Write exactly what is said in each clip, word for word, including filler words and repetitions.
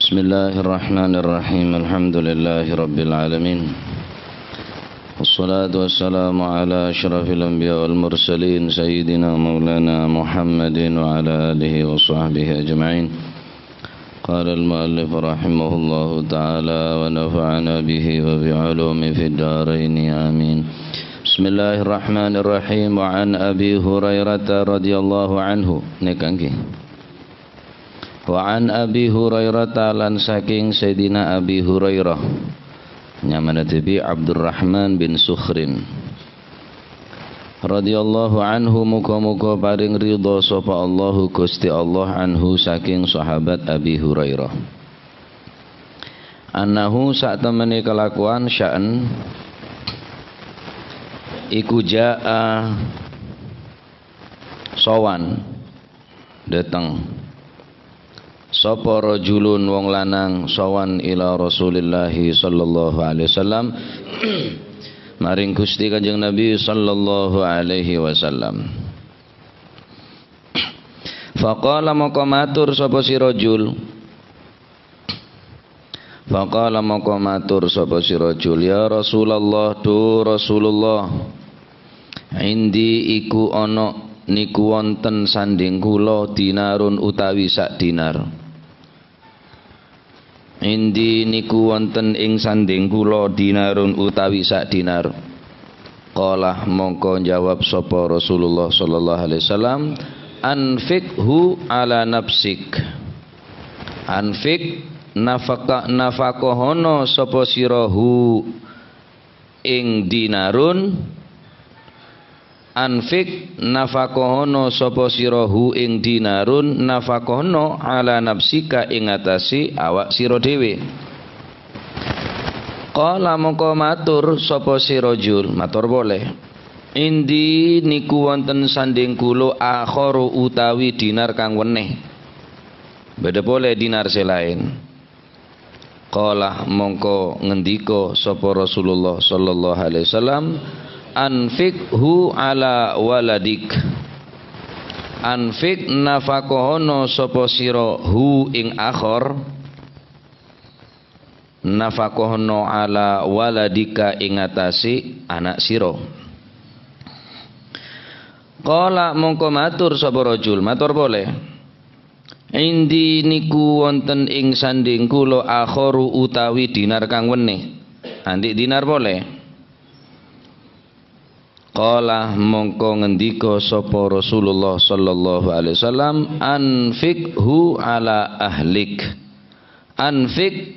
بسم الله الرحمن الرحيم. الحمد لله رب العالمين. والصلاة والسلام على أشرف الأنبياء والمرسلين سيدنا مولانا محمد وعلى آله وصحبه أجمعين. قال المؤلف رحمه الله تعالى ونفعنا به وبعلومه في الدارين. آمين. بسم الله الرحمن الرحيم. وعن أبي هريرة رضي الله عنه. Nèka ngghi. Wa an Abi Hurairah, lan saking Sayyidina Abi Hurairah, nyamana dhibi' Abdurrahman bin Sukhrin, radhiyallahu anhu, muga-muga paring ridha sapa Allahu Gusti Allah anhu saking sahabat Abi Hurairah. Annahu, satemene kalakowan, sya'en, iku ja'a, sowan, dhateng. Sapa rajulun, wong lanang, sowan, ila Rasulillahi sallallahu alaihi wasallam, maring Gusti Kanjeng Nabi sallallahu alaihi wasallam. Faqala, maka matur sapa si rajul, Faqala, maka matur sapa si rajul, "Ya Rasulullah, dhu Rasulullah, indi iku ana niku wonten sandhing kula dinarun utawi sak dinar. Indi niku wonten ing sandhing kula dinarun utawi sak dinar." Qala, mongko njawab sapa Rasulullah sallallahu alaihi wasallam, "Anfiqhu ala nafsik." Anfik, nafaka-, nafakohono sapa sira hu ing dinarun. Anfik, nafakohono sapa sira hu ing dinarun, nafakohono ala nafsika ing atase awak sira dhewe. Qala, mongko matur sapa si rajul, mator pole, "Indi niku wonten sandhing kula akharu utawi dinar kang weneh. Badha pole dinar se laen." Qala, mongko ngendika sapa Rasulullah sallallahu alaihi wasallam, "Anfikhu ala waladik." Anfik, nafakohono sapa sira hu ing akhor. Nafakohono ala waladika ing atase ana' sira. Qala, mongko matur sapa rajul, mator pole, "Indi niku wonten ing sandhing kula akharu utawi dinar kang weneh." Andhi' dinar pole. Qala, mongko ngendika sapa Rasulullah sallallahu alaihi wasallam, "Anfikhu ala ahlik." Anfik,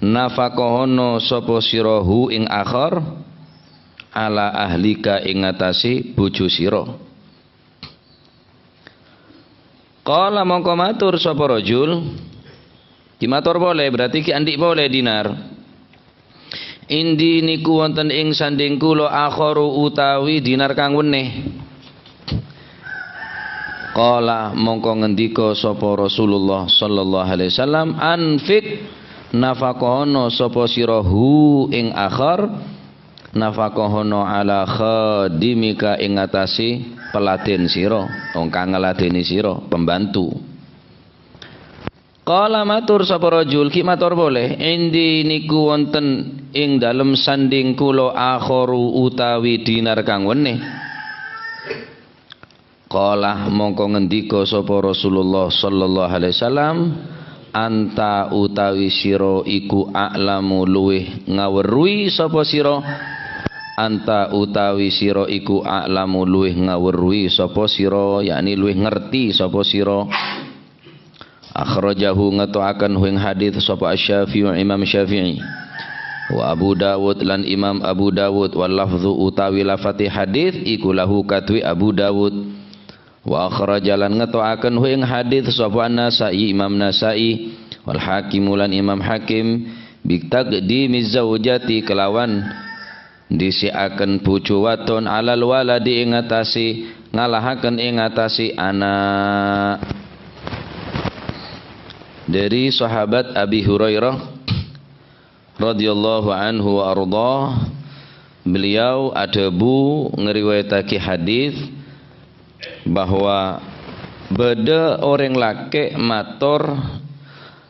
nafakohono sapa sira hu ing akhar, ala ahlika ing atase bojo sira. Qala, mongko matur sapa rajul, ki mator pole, berarti ki andhi' pole dinar. "Indi niku wonten ing sandhing kula akharu utawi dinar kang weneh." Qala, mongko ngendika sapa Rasulullah sallallahu alaihi wasallam, "Anfik, nafakohono sapa sira hu ing akhar, nafakohono ala khadimika ing atase peladen sira, wong kang ngladeni sira, pembantu." Qala, matur sapa rajul, ki mator pole, "Indi niku wonten ing dalem sandhing kula akharu utawi dinar kang weneh." Qala, mongko ngendika sapa Rasulullah sallallahu alaihi wasallam, "Anta utawi sira iku a'lamu luwih ngawerrui sapa sira." Anta utawi sira iku a'lamu luwih ngawerrui sapa sira, yakni luwih ngerti sapa sira. Akhrajahu, ngeto'aken hu ing hadits sapa Asy-Syafi'i, Imam Syafi'i. Wa Abu Dawud, lan Imam Abu Dawud, wal lafdzu, utawi lafate hadits iku lahu kaduwe Abu Dawud. Wa akhraja, lan ngeto'aken hu ing hadits sapa An-Nasa'i, Imam Nasa'i, wal Hakim, lan Imam Hakim, bi taqdimiz zaujati, kelawan dhisikaken bojo wadon alal waladi ing atase, ngalahaken ing atase ana'. Dari sahabat Abi Hurairah radhiyallahu anhu wa ardhah, beliau adhâbu ngeriwayatake hadis bahwa bâdâ orèng lakè' mator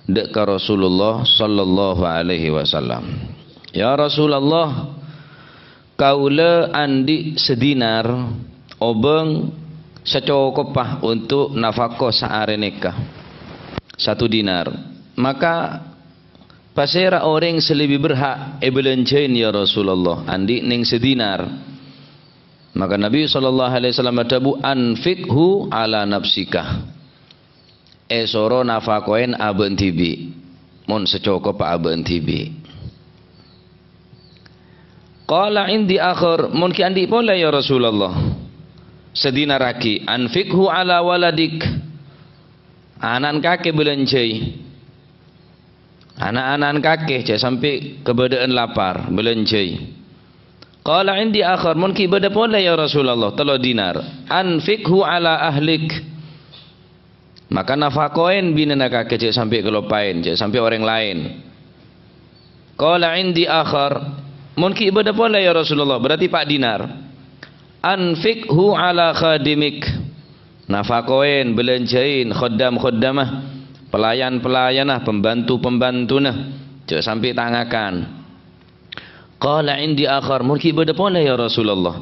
dâ' ka Rasulullah sallallahu alaihi wasallam, "Ya Rasulullah, kaulâ andi' sadinar obâng sacokopa onto' nafako saarè nèka, satu dinar. Maka pasèra orèng sè lebbi berhak èbâlânjhâi, ya Rasulullah? Andi' nèng sadinar." Maka Nabi sallallahu alaihi wasallam adhâbu, "Anfiqhu ala nafsika." Èsoro nafakoè abâ'na dhibi', mon sacokopa abâ'na dhibi'. Qala, "Indi akhar, mon ghi' andi' polè, ya Rasulullah, sadinar aghi', anfiqhu ala waladik." Ana'na kakè bâlânjhâi. Ana'-ana'na kakè, jhâ' sampè' kabâdâ'ân lapar, bâlânjhâi. Qala, "Indi akhar, mon ghi' bâdâ polè, ya Rasulullah, tello dinar. Anfiqhu ala ahlik." Maka nafakoè binèna kakè, jhâ' sampè' kalopaèn, jhâ' sampè' orèng laèn. Qala, "Indi akhar, mon ghi' bâdâ polè, ya Rasulullah, berarti pa' dinar. Anfiqhu ala khadimik." Nafakoè, bâlânjhâi khaddam-khaddamma, pelayan-pelayanna, pembantu-pembantuna, jhâ' sampè' ta' ngakan. Qala, "Indi akhar, mon ghi' bâdâ polè, ya Rasulullah.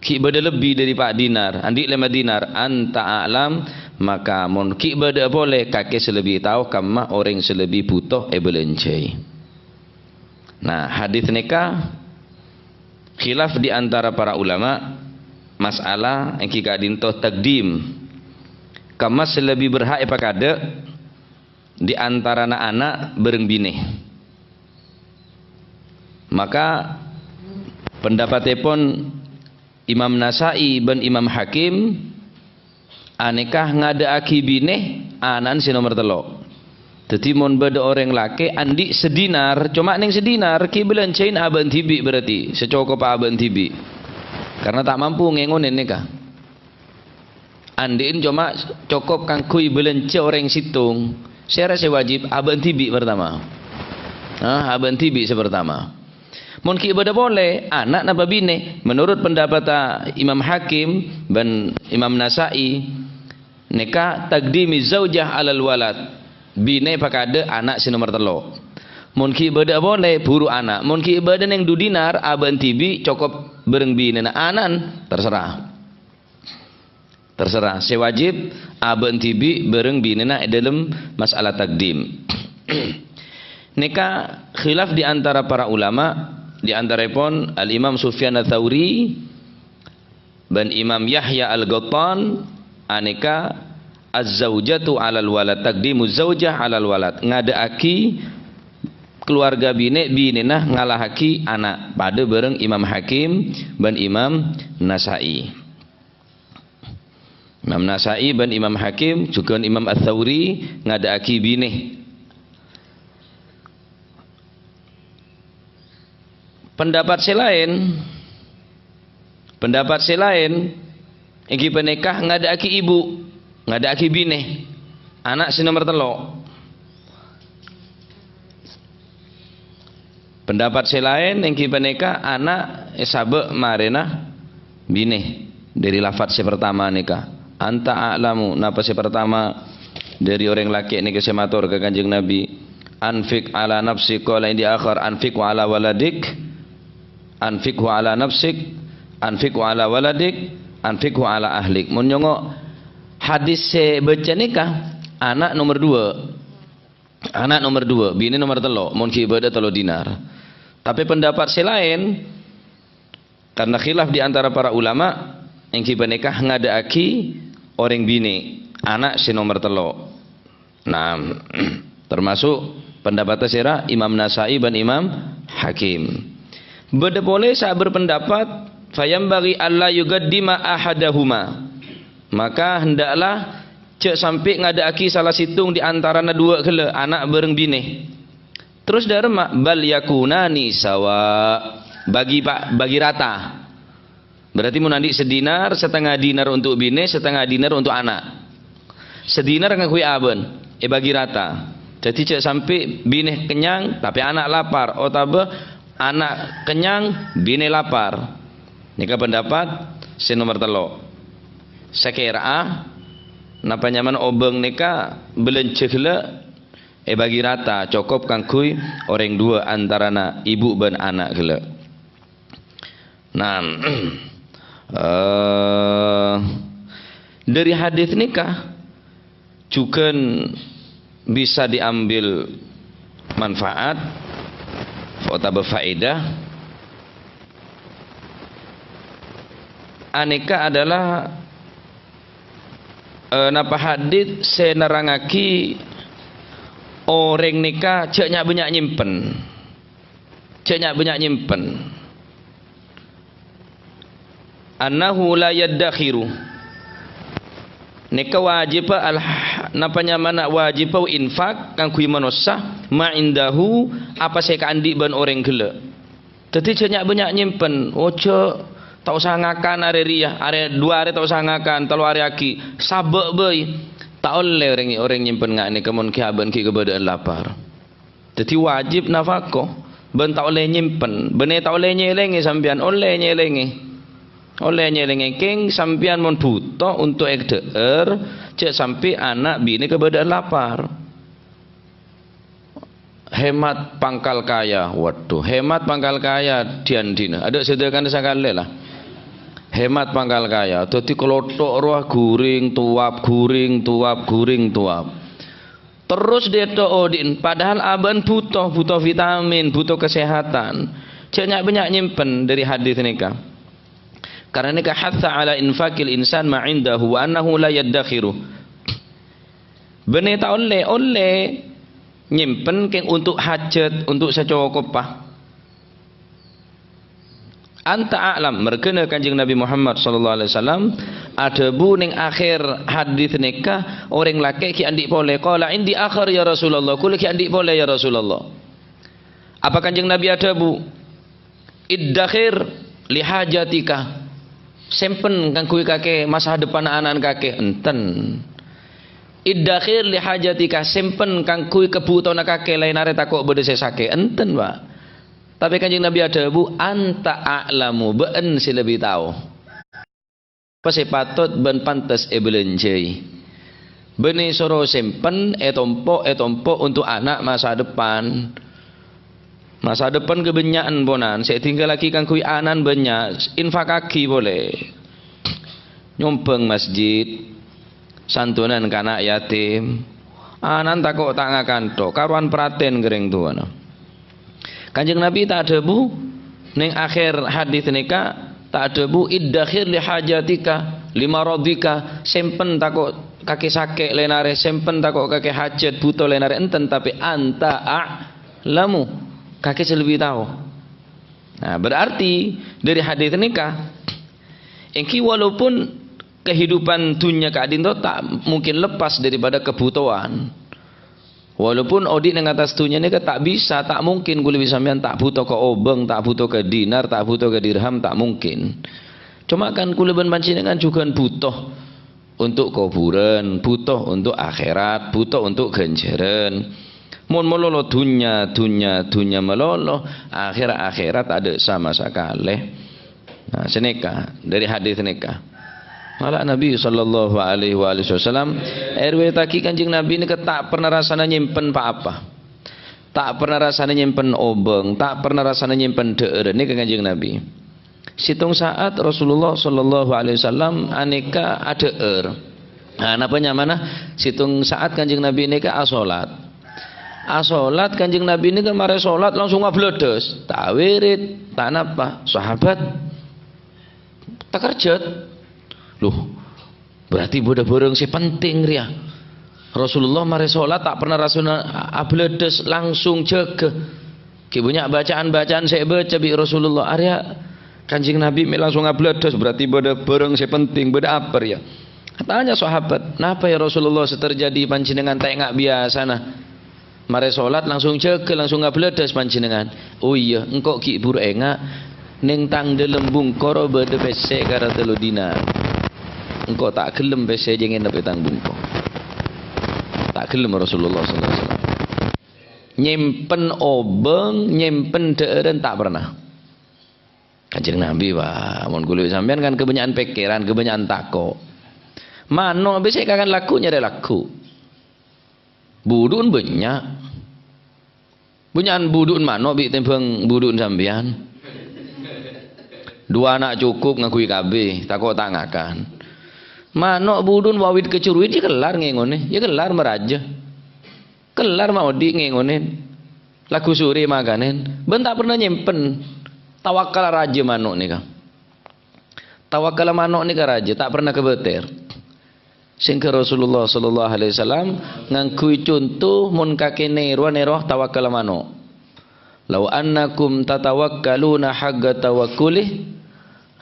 Ghi' bâdâ lebbi dâri pa' dinar, andi' lèma dinar, anta a'lam, maka mon ghi' bâdâ polè, kakè sè lebbi tao kamma orèng sè lebbi bhuto èbâlânjhâi." Nah, hadis nèka khilaf di antara para ulama, masalah èngghi ka'dinto takdim. Kamma sè lebbi berhak èpakadâ' di antarana ana' bâreng binè. Maka, pendapattèpon Imam Nasa'i bân Imam Hakim, anèka ngadâ'aghi binè ana'na sè nomer tello'. Dhâddhi, mon bâdâ orèng lakè' andi' sadinar, coma nèng sadinar, ghi' bâlânjhâi abâ'na dhibi' berarti, sacokopa abâ'na dhibi'. Karena ta' mampu ngèngonè nèka. Andi'na coma cokop kaangghuy bâlânjhâ orèng sèttong. Sèra sè wajib? Abâ'na dhibi' partama. Ah, abâ'na dhibi' sè partama. Mon ghi' bâdâ polè, ana' napa binè? Menurut pendapatta Imam Hakim bân Imam Nasa'i, nèka takdimi zaujah alal walad. Binè pakadâ' ana' sè nomer tello'. Mon ghi' bâdâ polè, buru ana'. Mon ghi' bâdâ nèng du dinar, abâ'na dhibi' cokop bâreng binèna. Ana'na, terserah. Terserah. Sè wajib, abâ'na dhibi' bâreng binèna è dâlem masalah takdim. Nèka khilaf di antara para ulama, di antarèpon Al-Imam Sufyan Ats-Tsauri bân Imam Yahya Al-Qattan, anèka, "Az-zaujatu 'alal walad, taqdimu zaujah 'alal walad." Ngadâ'aghi keluarga binè', binèna ngalahaghi ana'. Padâ bâreng Imam Hakim bân Imam Nasa'i. Imam Nasa'i bân Imam Hakim, jhughân Imam Ats-Tsauri ngadâ'aghi binè. Pendapat sè laèn, pendapat sè laèn èngghi panèka ngadâ'aghi ibu, ngadâ'aghi binè, ana' sè nomer tello'. Pendapat sè laèn èngghi panèka ana' èsabâ' marèna binè dâri lafat sè partama nèka. "Anta a'lamu," napa sè partama dâri orèng lakè' nèka sè mator ka Kanjeng Nabi, "Anfiq ala nafsik," qala indi akhar, "Anfiq wa ala waladik." "Anfiqhu ala nafsik, anfiqhu ala waladik, anfiqhu ala ahlik." Mon nyongngo' hadis sè bâca nèka, ana' nomer dua. Ana' nomer dua, binè nomer tello', mon ghi' bâdâ tello dinar. Tapè pendapat sè laèn, karena khilaf di antara para ulama, èngghi panèka ngadâ'aghi orèng binè, ana' sè nomer tello'. Nah, termasuk pendapatta sèra Imam Nasa'i bân Imam Hakim. Bâdâ polè sè berpendapat, "Fayambaghi alla yuqaddima ahadahuma." Maka hendaklah jhâ' sampè' ngadâ'aghi sala sèttong di antarana duwâ' ghellâ', ana' bâreng binè. Terros dâ' remma, "Bal yakunani sawa." Bagi pa-, bagi rata. Berarti mon andi' sadinar, satengnga dinar untuk binè, satengnga dinar untuk ana'. Sadinar kaangghuy abâ'na, èbagi rata. Dhâddhi jhâ' sampè' binè kennyang, tapè ana' lapar, otabâ ana' kennyang, binè lapar. Nèka pendapat sè nomer tello'. Sakèra'a, napa nyamana obâng nèka bâlânjhâ ghellâ', èbâgi rata, cokop kaangghuy orèng duwâ' antarana ibu bân ana' ghellâ'. Nah, eh, dâri hadis nèka jhughân bisa diambil manfaat otabâ faèdah. Anèka adalah, eh, napa hadis sè nerrangngaghi orèng nèka jhâ' nya'-bânnya' nyèmpen. Jhâ' nya'-bânnya' nyèmpen. Annahu la yaddakhiru. Nèka wajibhâ al-, napa nyamana wajibhâ infak kaangghuy manossa, ma indahu, apa sè èkaandi' bân orèng ghellâ'. Dâddhi jhâ' nya'-bânnya' nyèmpen, ojhâ' ta' osa ngakan arè rèya, arè duwâ arè ta' osa ngakan, tello arè aghi', sabâ' bhâi. Ta' ollè orèng, orèng nyèmpen nga' nèka mon ghi' abâ'na ghi' kabâdâ'ân lapar. Dâddhi wajib nafaqoh, bân ta' ollè nyèmpen. Bânnè ta' ollè nyèlèngè sampèyan, ollè nyèlèngè. Ollè nyèlèngè, kèng sampèyan mon bhuto onto' èdhâ'âr, jhâ' sampè' ana' binè kabâdâ'ân lapar. Hemat pangkal kaya. Waduh, hemat pangkal kaya dhi-andhina. Adâ' sedekana sakalè la. Hemat pangkal kaya. Dâddhi kalotho' rowa ghuring, towap, ghuring, towap, ghuring, towap. Terros dâ' ètto' odi'na, padahal abâ'na bhuto, bhuto vitamin, bhuto kasèhadhân. Jhâ' nya'-bânnya' nyèmpen dâri hadis nèka. Karna nèka hatha ala infaqil insan ma indahu wa annahu la yaddakhiru. Bânnè ta' ollè, ollè nyèmpen kèng onto' hajhât, onto' sacokopa. Anta a'lam, mergana Kanjeng Nabi Muhammad sallallahu alaihi wasallam adhâbu neng akhèr hadis nèka, orèng lakè' ghi' andi' polè. Qala, "Indi akhar ya Rasulullah, kaulâ ghi' andi' polè ya Rasulullah." Apa Kanjeng Nabi adhâbu, "Iddakhir li hajatika." Sèmpen kaangghuy kakè masa depan ana'na kakè. Enten. "Iddakhir li hajatika." Sèmpen kaangghuy kabhutowanna kakè, laèn arè tako' bâdâ sè sakè'. Enten, Pak. Tapè Kanjeng Nabi adhâbu, "Anta a'lamu." Bâ'na sè lebbi tao. Apa sè patot bân pantes èbâlânjhâi. Bânnè soro sèmpen, ètompo', ètompo' onto' ana' masa depan. Masa depan kabânnya'an ponan, sè èdinggallaghi kaangghuy ana'na bânnya', infakaghi polè. Nyombhâng masjid, santunan ka ana' yatim, ana'na tako' ta' ngakan tho, karowan parhatèn ka rèng towana. Kanjeng Nabi ta' adhâbu neng akhèr hadis nèka, ta' adhâbu, "Iddakhir li hajatika, li maradika," sèmpen tako' kakè sakè' laèn arè, sèmpen tako' kakè hajhât bhuto laèn arè, enten, tapè anta a'lamu, kakè sè lebbi tao. Nah, berarti dâri hadis nèka, èngghi walaupun kehidupan dhunnya ka'dinto ta' mungkin lepas daripada kebutuhan. Walaupun odi' neng attas dhunnya nèka ta' bisa, ta' mungkin kaulâ bi' sampèyan ta' bhuto ka obâng, ta' bhuto ka dinar, ta' bhuto ka dirham, ta' mungkin. Coma kan kaulâ bân panjhennengngan jhughân bhuto onto' kobhurân, bhuto onto' akhèrat, bhuto onto' ghânjhârân. Mon malolo dhunnya, dhunnya, dhunnya malolo, akhèr-akhèrat tadâ' sama sakalè. Nah, sanèka, dâri hadis nèka. Mala Nabi sallallahu alaihi wa alihi wasallam, èriwayataghi Kanjeng Nabi nèka ta' pernah rassana nyèmpen pa-apa. Ta' pernah rassana nyèmpen obâng, ta' pernah rassana nyèmpen dhâ'ârân nèka Kanjeng Nabi. Sèttong sa'at Rasulullah sallallahu alaihi wasallam anèka adhâ'âr. Nah, napa nyamana sèttong sa'at Kanjeng Nabi nèka asholat. Asholat Kanjeng Nabi nèka marè sholat langsung ablâdhâs. Ta' wirid, ta' napa. Sahabat takerjhât. Loh, berarti bâdâ bhârâng sè penting rèya. Rasulullah marè sholat ta' pernah rassana ablâdhâs, langsung jâgâ. Ghi' bânnya' bacaan-bacaan sè èbâca bi' Rasulullah. Arèya Kanjeng Nabi mè' langsung ablâdhâs, berarti bâdâ bhârâng sè penting, bâdâ apa rèya? Atanya sahabat, "Napa ya Rasulullah sè terjadi, panjhennengngan ta' enga' biyasana marè sholat langsung jâgâ, langsung ablâdhâs panjhennengngan?" "Oh iyâ, engko' ghi' bhuru enga', neng tang dâlem bungkoro bâdâ pèssè kara tello dinar. Engko' ta' ghellem pèssè jâ' ngènep è tang bungko." Ta' ghellem Rasulullah sallallahu alaihi wasallam. Nyèmpen obâng, nyèmpen dhâ'ârân ta' pernah. Kanjeng Nabi, wah, mon kaulâ sampèyan kan kabânnya'an pèkkèran, kabânnya'an tako'. Mano' bâ' sè kakan lagghu' nyarè lagghu'. Budhu'na bânnya'. Bânnya'an budhu'en mano' bi' tèmbhâng budhu'en sampèyan. Duwâ ana' cokop ngangghuy kabbhi, tako' ta' ngakan. Mano' budhu'en wawit kacuruwit, yâ kellar ngèngonè, yâ kellar maraja. Kellar maodi' ngèngonè. Lagghu sore makanè. Bân ta' pernah nyèmpen. Tawakkal rajâ mano' nèka. Tawakkal mano' nèka rajâ, ta' pernah kabâter. Sehingga Rasulullah sallallahu alaihi wasallam ngangghuy conto mon kakè nèro-nèro tawakkal mano'. "Lau annakum tatawakkaluna haqqa tawakkulih,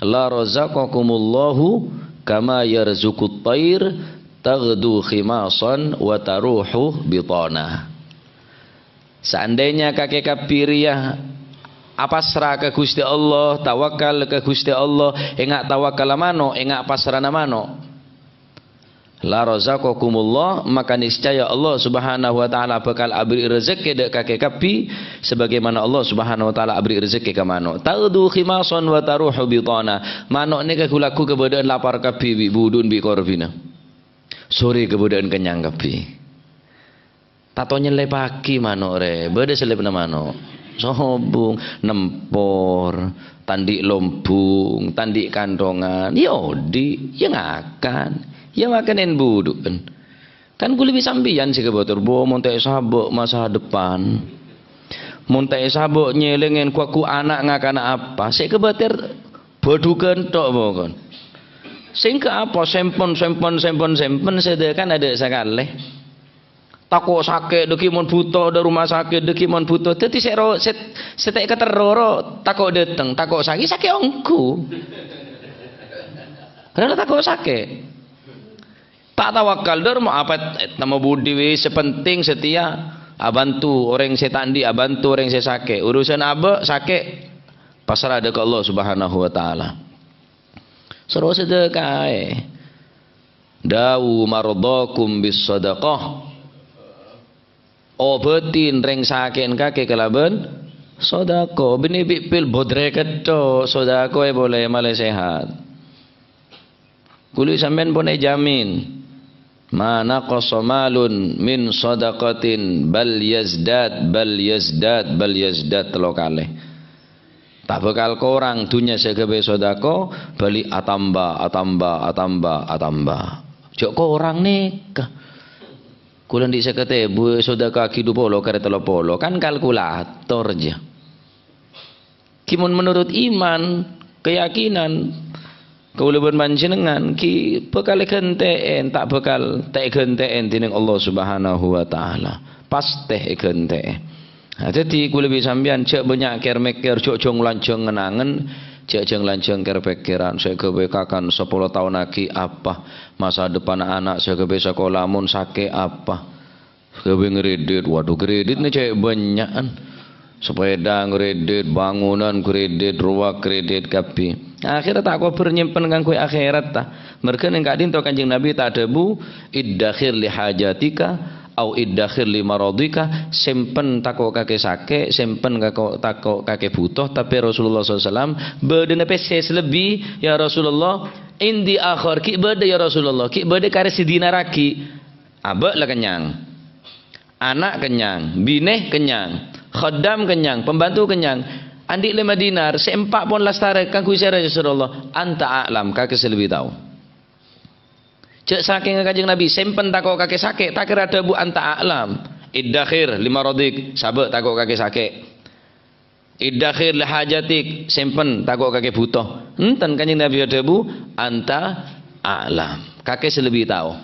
la razaqakumullahu kama yarzuqut thair taghdu khimasan wa taruhu bitana." Saandhâna kakè kabbhi rèya apasra ka Ghustè Allah, tawakkal ka Ghustè Allah, enga' tawakkal mano', enga' pasrana mano'. La razaqakumullah, maka niscaya Allah Subhanahu wa Ta'ala bhâkal aberri' rejekkè dâ' kakè kabbhi, sabagaimana Allah Subhanahu wa Ta'ala aberri' rejekkè ka mano'. Taghdu khimasan wa taruhu bitana. Mano' nèka ghu-lagghu kabâdâ'ân lapar kabbhi bi' budhu'en bi' korbhina. Sore kabâdâ'ân kennyang kabbhi. Tato nyellepagi mano' rè, bâdâ sellèpna mano'. Sobung, nempor, ta' andi' lombung, ta' andi' kanthongan. Yâ odi', yâ ngakan. Yâ makanè budhu'en. Kan kulâ bi' sampèyan sè kabâter, bo, mon ta' èsabâ' masa depan. Mon ta' èsabâ' nyèlèngè ghu-lagghu ana' ngakana apa, sè kabâter bâdhughân tok pokon. Sehingga apa? Sèmpen, sèmpen, sèmpen, sèmpen, sè dâ' kan adâ' sakalè. Tako' sakè' dâggi' mon bhuto, dâ' rumah sakit dâggi' mon bhuto. Dâddhi sè ro-, sè, sè ta' èkaterro ro tako' dâteng, tako' sakè', sakè' ongghu. Karana tako' sakè'. Ta' tawakkal, dâr, ma' apa, temmo budi wis, sè penting setia abhânto orèng sè ta' andi', abhânto orèng sè sakè'. Urusan abâ', sakè', pasra dâ' ka Allah Subhanahu wa Ta'ala. Soro sedekah aè. Dawu mardhakum bis sadaqah. Obâdhi rèng sakè'en kakè kalabân sodako. Binè bi' pil bodrè ketto, sodako è polè malè sehat. Kulâ sampèyan pon èjamin. Ma naqasa malun min sadaqatin bal yazdad, bal yazdad, bal yazdad tello kalè. Ta' bhâkal korang dhunnya sè èghâbây sodako, bali atamba, atamba, atamba, atamba. Jhâ' korang nèka. Kulâ andi' sèket èbu, sodaka'aghi dhu polo karè tello polo. Kan kalkulator jâ. Ghi mon menurut iman, keyakinan, kaulâ bân panjhennengngan ghi bhâkal èghântè'è, ta' bhâkal ta' èghântè'è dhinèng Allah Subhanahu wa Ta'ala. Pastè èghântè'è. Nah, dhâddhi kulâ bi' sampèyan jhâ' bânnya' kèr-mèkkèr, jhâ' jhâng-lanjhâng ngen-angen, jhâ' jhâng-lanjhâng kèr-pèkkèran, sè èghâbây kakan sapolo taon aghi' apa, masa depan ana' sè èghâbây sakola mon sakè' apa. Ghâbây ngredit, waduh, kreditna cè' bânnya'an. Sepeda ngredit, bangunan kredit, rowa kredit kabbhi. Akhèrra ta' kobâr nyèmpen kaangghuy akhèrat, ta. Merghâ neng ka'dinto Kanjeng Nabi ta' adhâbu, "Iddakhir li hajatika, au iddakhir li maradika," sèmpen tako' kakè sakè', sèmpen kako-, tako' kakè bhuto, tapè Rasulullah sallallahu alaihi wasallam bâdâna pèssè sè lebbi, "Ya Rasulullah, indi akhar, ghi' bâdâ, ya Rasulullah, ghi' bâdâ karè sè dinarraghi." Abâ' la kennyang. Ana' kennyang, binè kennyang, khaddam kennyang, pembantu kennyang. Andi' lèma dinar, sè empa' pon lastarè kaangghuy sèra, ya Rasulullah? Anta a'lam, kakè sè lebbi tao. Jhâ' sakènga Kanjeng Nabi, sèmpen tako' kakè sakè', ta' kèra adhâbu anta a'lam. Iddakhir li maradik, sabâ' tako' kakè sakè'. Iddakhir li hajatik, sèmpen tako' kakè bhuto. Enten, Kanjeng Nabi adhâbu, anta a'lam. Kakè sè lebbi tao.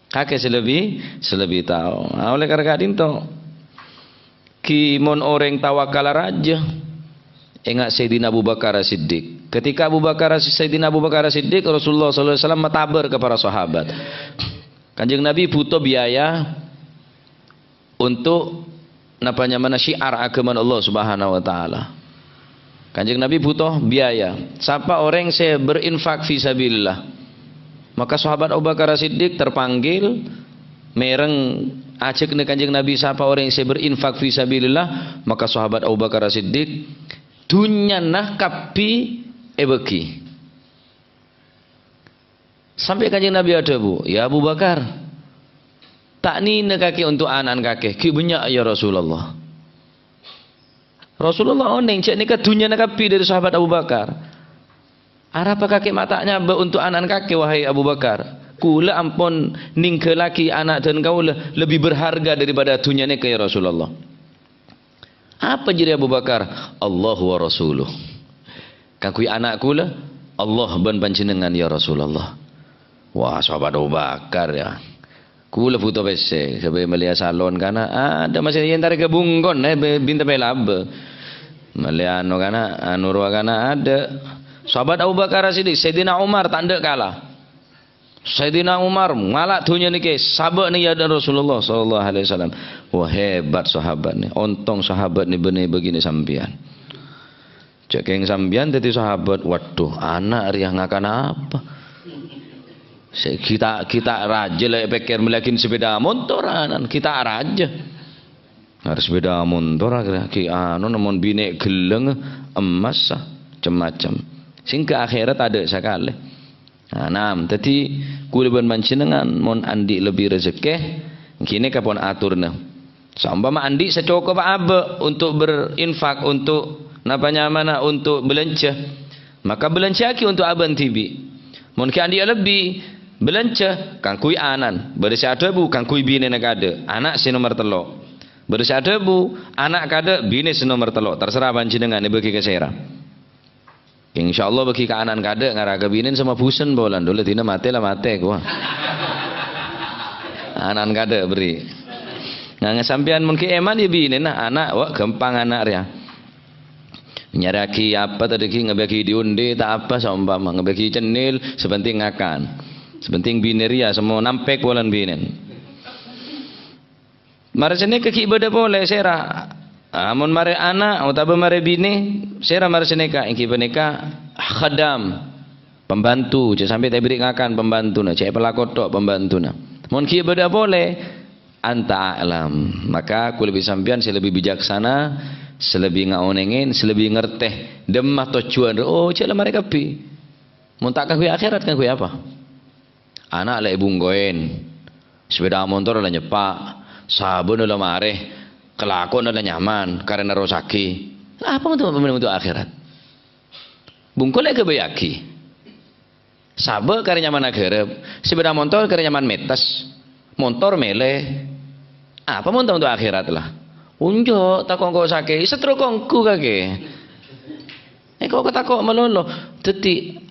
Kakè sè lebbi, sè lebbi tao. Nah, oleh karena ka'dinto, ghi mon orèng tawakkal rajâ, enga' Sayyidina Abu Bakar As-Siddiq. Ketika Abu Bakar, Sayyidina Abu Bakar As-Siddiq, Rasulullah sallallahu alaihi wasallam matabâr ka para sahabat. Kanjeng Nabi bhuto biaya untuk napa nyamana syiar aghâmana Allah Subhanahu wa Ta'ala. Kanjeng Nabi bhuto biaya. Sapa orèng sè berinfak fi sabilillah? Maka sahabat Abu Bakar As-Siddiq terpanggil mèreng ajhâkna Kanjeng Nabi, sapa orèng sè berinfak fi sabilillah? Maka sahabat Abu Bakar As-Siddiq dhunnyana kabbhi èbâghi. Sampè' Kanjeng Nabi adhâbu, "Ya Abu Bakar, ta' nènèkaghi onto' ana'na kakè, ghi' bânnya', ya Rasulullah." Rasulullah onèng, jhâ' nèka dhunnyana kabbhi dâri sahabat Abu Bakar. "Arapa kakè ma' ta' nyabâ' untuk ana'na kakè, wahai Abu Bakar? Kaulâ ampon nèngghâllaghi ana' dân kaulâ lebbi berharga daripada dhunnya nèka, ya Rasulullah." "Apa jârèya, Abu Bakar?" "Allahu wa rasuluh." "Kaangghuy ana' kaulâ, Allah bân panjhennengngan, ya Rasulullah." Wah, sahabat Abu Bakar, ya. "Kaulâ bhuto pèssè, sabâ mellèya salon kana', adâ' masè èntarè ka bungkon, eh, be-, binta pelabâ. Mellèya anu kana', anu rowa kana', adâ'." Sahabat Abu Bakar Siddiq, Sayyidina Umar ta' endâ' kala. Sayyidina Umar ngala' dhunnya nèkè, sabâ'na è adâ'na Rasulullah sallallahu alaihi wasallam. Wah, hebat sahabat nè. Ontong sahabat nè bânnè bâghinè sampèyan. Cè' kèng sampèyan dhâddhi sahabat, waduh, ana' rèya ngakana apa? Sè ghita', ghita' rajâ la èpèkkèr mellèyaghin sepeda montor, anan, ghita' rajâ. Harus sepeda montor akhirnya, ghi' anu, mon binè' ghellâng, emmas, cem-macem. Sehingga akhirat adâ' sakalè. Nah, nam, dhâddhi kaulâ bân panjhennengngan mon andi' lebbi rejekkè, ghânèka pon atorna. Saompama andi' sè cokop abâ' untuk berinfak, untuk napa nyamana, untuk bâlânjhâ, maka bâlânjhâ'aghi untuk abâ'na dhibi'. Mon ghi' andi'â lebbi, bâlânjhâ kaangghuy anan, bâdâ sè adhâbu kaangghuy binèna kaadâ', ana' sè nomer tello'. Bâdâ sè adhâbu, ana' kaadâ', binè sè nomer tello', terserah panjhennengngan èbâghi ka sèra. Insyaallah bâghi ka anan kaadâ', ngara ka binèn sè mabusen polana, dulâ dina matè la matè, kowa. Anan kaadâ' bherri'. Nah, sampèyan mon ghi' èman ya binèna, ana', wa, ghâmpang ana' rèya. Nyarèyaghi apa tadâ' ghi' ngabâghi di-onde ta' apa saompama, ngabâghi cennil, sè pentèng ngakan. Sè pentèng binè rèya semmo nampèk polana binèn. Marè sanèka ghi' bâdâ polè sèra. Amon marè ana' otabâ marè binè, sèra marè sanèka, èngghi panèka khaddam, pembantu, jhâ' sampè' ta' èberri' ngakan pembantuna, jhâ' èpalako tok pembantuna. Mon ghi' bâdâ polè, anta a'lam. Maka kaulâ bi' sampèyan sè lebbi bijaksana, sè lebbi ngaonèngè, sè lebbi ngartè. Dâmma tojjhuwân, oh, jhâ' la marè kabbhi. Mon ta' kaangghuy akhèrat, kaangghuy apa? Ana' la èbungkowèn, sepeda montor la nyeppa', sabâna la marè, kalakowanna la nyaman, karè nerrossaghi. Apa montor, montor akhèrat? Bungko la èghâbâyyâghi. Sabâ karè nyaman aghârâp, sepeda montor karè nyaman mettes, montor mèlè. Apa montor untuk akhèrat la? Onjhâ', tako' engko' sakè', stroke ongghu kakè. Engko' tako' malolo. Dhâddhi,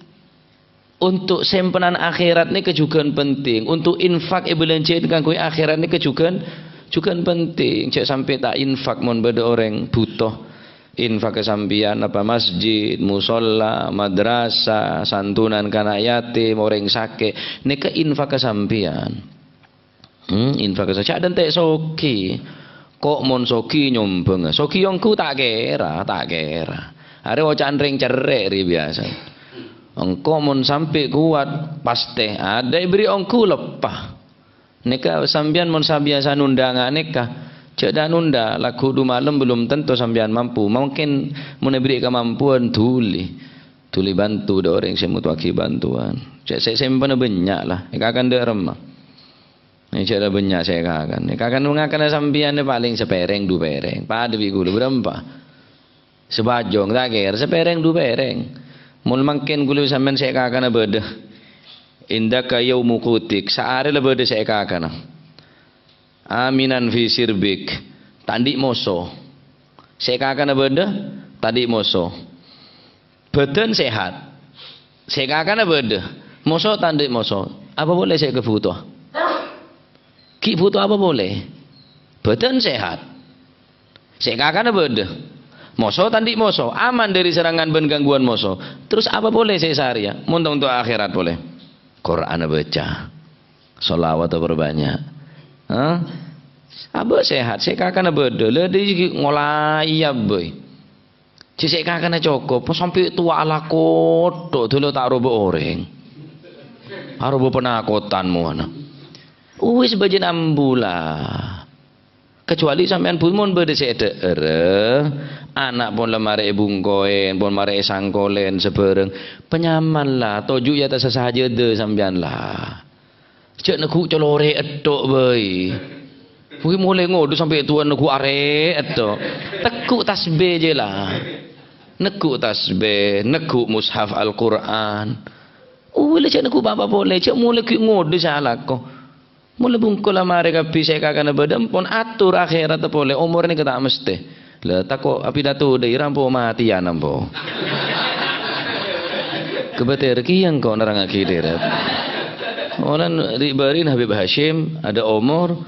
untuk sèmpenan akhèrat nèka jhughân penting. Untuk infak èbâlânjhâ'in kaangghuy akhèrat nèka jhughân, jhughân penting. Jhâ' sampè' ta' infak mon bâdâ orèng bhuto. Infak ka sampèyan apa masjid, musholla, madrasah, santunan ka ana' yatim, orèng sakè'. Nèka infak ka sampèyan. Hmm, infak saja, dântè' soghi. Ko' mon soghi nyombhâng. Soghi ongghu ta' kèra, ta' kèra. Arè oca'an rèng cerrè' rè biyasa. Engko' mon sampè' kowat, pastè adâ' èberri' ongghu leppa. Nèka sampèyan mon sabiyasa nondhâ nga' nèka, jhâ' dâ' nondhâ, lagghu' du malem belum tentu sampèyan mampu. Mungkin mon èberri' kamampuan, dhuli. Dhuli bantu dâ' orèng sè motowaghi bantuan. Jhâ' sè sèmpèna bânnya' la, èkakan dâ' remma. Jhâ' la bânnya' sè èkakan. Èkakan ngakana sampèyan palèng sapèrèng, du pèrèng. Padâ bi' kaulâ bârâmpa. Sabâjâng, ta' kèra, sapèrèng, du pèrèng. Mon mangkèn kaulâ sampèyan sè èkakana bâdâ. Indaka yaumu qutik, saarè la bâdâ sè èkakana. Aminan fi sirbik, ta' andi' moso. Sè èkakana bâdâ, ta' andi' moso. Bâdân sehat. Sè èkakana bâdâ. Moso ta' andi' moso. Apa polè sè èkabhutowa? Ghi' bhuto apa polè? Bâdân sehat. Sè èkakana bâdâ. Moso ta' andi' moso. Aman dâri serangan bân gangguan moso. Terros apa polè sè èsarèya? Mon ta' onto' akhèrat polè. Qur'an abâca. Sholawat aperbânnya'. Hah? Abâ' sehat, sè èkakana bâdâ. La dâ' ghi' ngolaya bhâi. Jhâ' sè èkakana cokop, sampè' towa alako tok, dhulâ ta' aroba orèng. Aroba panakotan mowana. Uwis bâjâna ambu la. Kecuali sampèyan bhumon bâdâ sè èdhâ'ârâ, ana' pon la marè èbungkowèn, pon marè èsangkolèn sabhârâng. Panyaman la, toju' è attassa sajâdâ sampèyan la. Jhâ' neggu' colorè' èttok bhâi. Kuwi molaè ngodus sampè' towa neggu' arè' to. Teggu' tasbih jâ la. Neggu' tasbih, neggu' mushaf Al-Qur'an. Uwila jâ' neggu' pa-apa polè, jâ' molaè ghi' ngodus alako. Molaè bungkol la marè kabbhi sè kakana bâdâ, ampon ator akhèrat polè, omor nèka ta' mestè. La tako' apidato dhâi rampo matèyan ampo. Kebâter kèya engko' nerrangngaghi dhèrèt. Olan ri'-bâri'na Habib Hasyim, ada omor,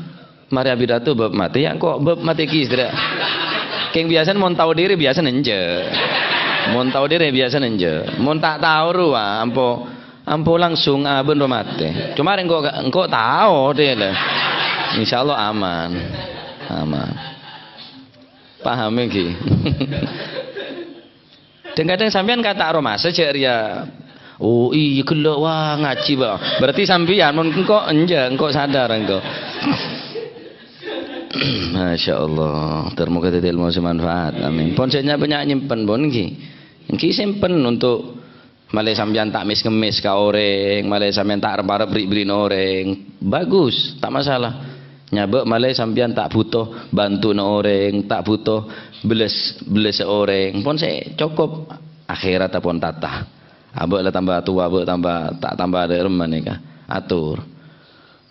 marè apidato bab matè, ya engko' bab matè kèya, Saudara. Kèng biyasana mon tao dhiri biyasana enjâ'. Mon tao dhiri biyasana enjâ'. Mon ta' tao rowa, ampo, ampo langsung abâ' rowa matè. Coma rè engko', engko' tao dhâ' la. Insyaallah aman. Aman. Paham ghi? Kadhâng-kadhâng sampèyan kata' aromasa jâ' rèya, "Oh, iyâ, ghellâ', wah, ngajhi, Bâ." Berarti sampèyan, mon engko' enjâ', engko' sadar engko'. Masya Allah, ter-moga dhâddhi ilmu sè manfaat. Amin. Pon sè nya-, nya-, nyimpen, pon, ghi. Ghi simpen untuk malè sampèyan ta' mès-ngemmès ka orèng, malè sampèyan ta' rep-arep ri'-bâri'na orèng. Bagus, ta' masalah. Nyabâ' malè sampèyan ta' bhuto bhântona orèng, ta' bhuto bellâs-, bellâssa orèng. Pon sè cokop, akhèrat pon tata. Abâ' la tamba towa, abâ' tamba, ta' tamba dâ' remma nèka. Ator.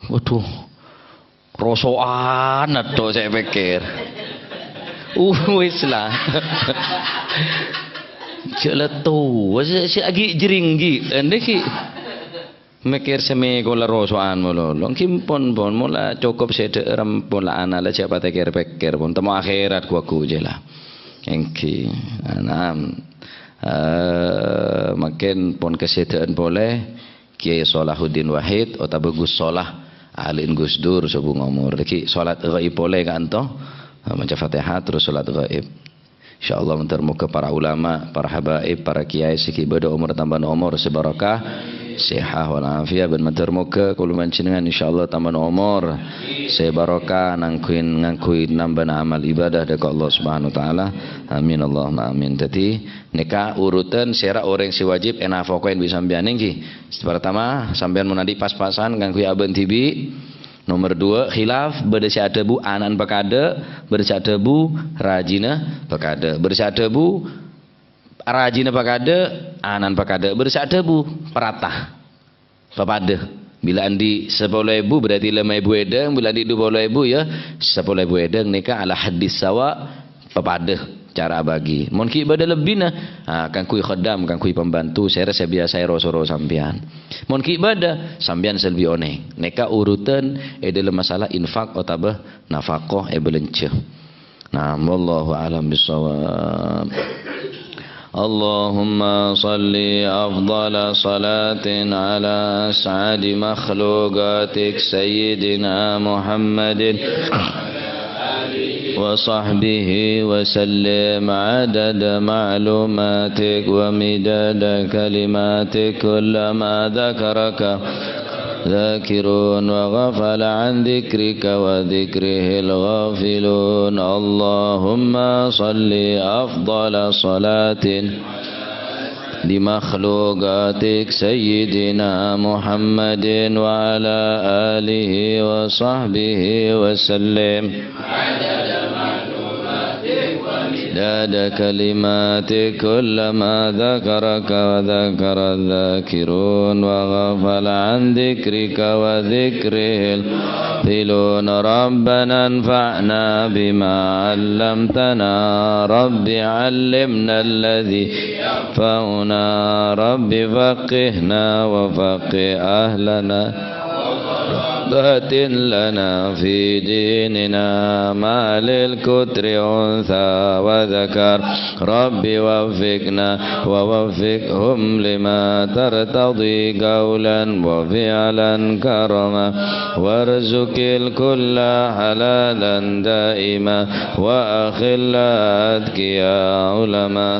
Waduh, roso'an atto sè èpèkkèr. Uh, wis la. Jâ' la towa, sè, sè aghi' jringgi', ènè ghi'. Mèkkèr sè mèkola roso'an malolo. Ghi pon, pon, mola cokop sè dhâ'âr pon la ana la jâ' patè kèr-pèkkèr pon. Temmo akhèrat ghu-, ghu jâ la. Èngghi. Naam. Eh, mangkèn pon kasèdhâ'ân polè Kiai Salahuddin Wahid otabâ Gus Solah, alin Gus Dur sobung omor. Lagi salat ghaib polè ka'anto. Maca Fatihah terus salat ghaib. Insyaallah, mator moga para ulama, para habaib, para kiai sè ghi' bâdâ omor tambâna omor sè barokah, sehat wal afiat, bân mator moga kaulâ panjhennengngan insyaallah tambâna omor sè barokah, ngangghuy, ngangghuy nambâna amal ibadah dâ' ka Allah Subhanahu wa Ta'ala. Amin, Allahumma amin. Dhâddhi, nèka urutan sèra orèng sè wajib ènafakohin bi' sampèyan, èngghi. Sè partama, sampèyan mon andi' pas-pasan ngangghuy abâ' dhibi'. Nomer dua, khilaf, bâdâ sè adhâbu ana'na pakadâ', bâdâ sè adhâbu rajina pakadâ', bâdâ sè adhâbu rajina pakadâ', ana'na pakadâ', bâdâ sè adhâbu parata, papadâ. Bilâ andi' sapolo èbu berarti lèma èbu èdhâng, bilâ andi' dupolo èbu ya sapolo èbu èdhâng, nèka ala haddis sawa, papadâ cara abâgi. Mon ghi' bâdâ lebbina, ah, kaangghuy khaddam, kaangghuy pembantu, sèra sè biyasa èro-soro sampèyan. Mon ghi' bâdâ, sampèyan sè lebbi onèng. Nèka urutan è dâlem masalah infak otabâ nafaqah èbâlânjhâ. Naam, wallahu a'lam bissawab. اللهم صل أفضل صلاة على أسعد مخلوقاتك سيدنا محمد وصحبه وسلم عدد معلوماتك ومداد كلماتك، كلما ذكرك ذاكرون وغفل عن ذكرك وذكره الغافلون. اللهم صل أفضل صلاة لمخلوقاتك سيدنا محمد وعلى آله وصحبه وسلم. عدد كلماتك كلما ذكرك وذكر الذاكرون وغفل عن ذكرك وذكره الغافلون. ربنا انفعنا بما علمتنا. رب علمنا الذي ينفعنا. رب فقهنا وفقه أهلنا. قرة لنا في ديننا، ما للكتر أنثى وذكر. رب وفقنا ووفقهم لما ترتضي قولا وفعلا كرما، وارزق الكل حلالا دائما، وأخلاء أتقياء علما،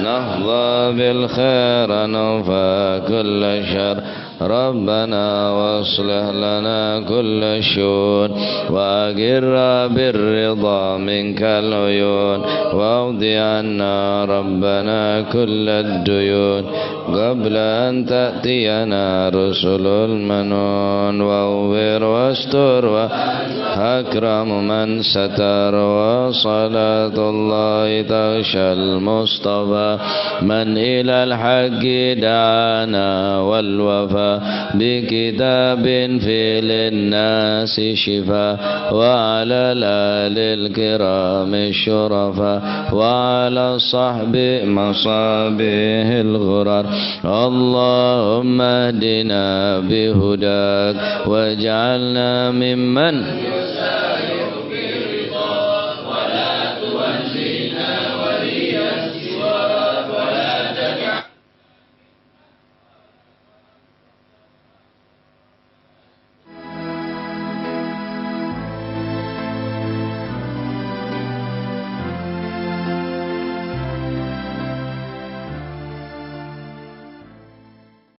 نحظى بالخير نوفى كل شر. ربنا واصلح لنا كل الشؤون، وأقر بالرضا منك العيون، واقض عنا ربنا كل الديون، قبل أن تأتينا رسل المنون، واغفر واستر وأكرم من ستر، وصلاة الله تغشى المصطفى من إلى الحق دعانا، والوفا بكتاب في للناس شفاء، وعلى الآل الكرام الشرفاء، وعلى الصحب مصابيح الغرر. اللهم اهدنا بهداك واجعلنا ممن